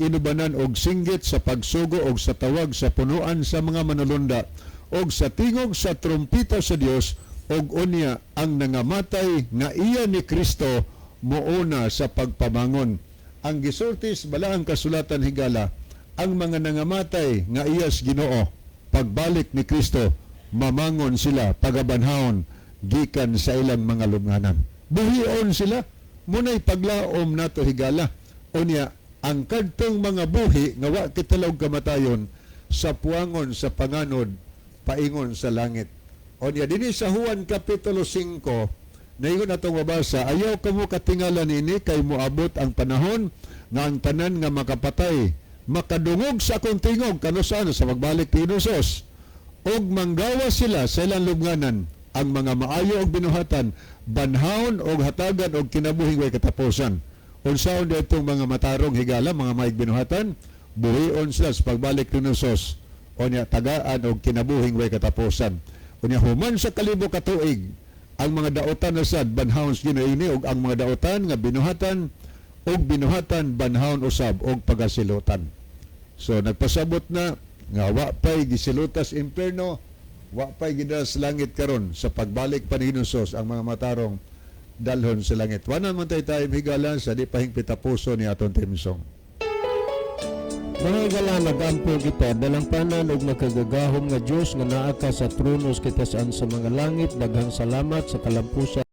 inubanan og singgit sa pagsugo og sa tawag sa punuan sa mga manulunda og sa tingog sa trumpeta sa Dios, og unya ang nangamatay nga iya ni Kristo muuna sa pagpamangon." Ang gisultis balaang kasulatan, higala, ang mga nangamatay nga iyas Ginoo, pagbalik ni Kristo mamangon sila pagabanhawon gikan sa ilang mga lubnganan. Buhion sila. Munay paglaom nato, higala. Unya ang kadtong mga buhi nga wa katilaw kamatayon sa puangon sa panganod paingon sa langit. Unya dinhi sa Juan kapitulo 5, naingon atong mabasa, "Ayaw kamo katingala nini, kay moabot ang panahon nga ang tanan nga makapatay makadungog sa akong tingog." Kanus-a? Sa pagbalik ni Jesus. "Og manggawa sila sa ilang lubnganan. Ang mga maayo og binuhatan banhawon og hatagan og kinabuhing way katapusan." Unsaon itong mga matarong, higala, mga maayog binuhatan? Buhion sila sa pagbalik ni Jesus. Unya tagaan og kinabuhing way katapusan. Unya human sa 1,000 ka tuig, ang mga dautan na sad banhawon sa Ginoo ini, og ang mga dautan nga binuhatan og binuhatan banhawon usab og pagasilutan. So nagpasabot na nga wa pay gisilutas impierno, wa pay gidala sa langit karon. Sa pagbalik pa ni Hesus, ang mga matarong dalhon sa langit. Wala man tayo tayo, higala, sa di pahingpit tapuso ni aton theme song. Mga higala, magampo kita. Dalampanan og makagagahom nga Dios nga naa ka sa trono sa kitasan sa mga langit, daghang salamat sa kalampusan.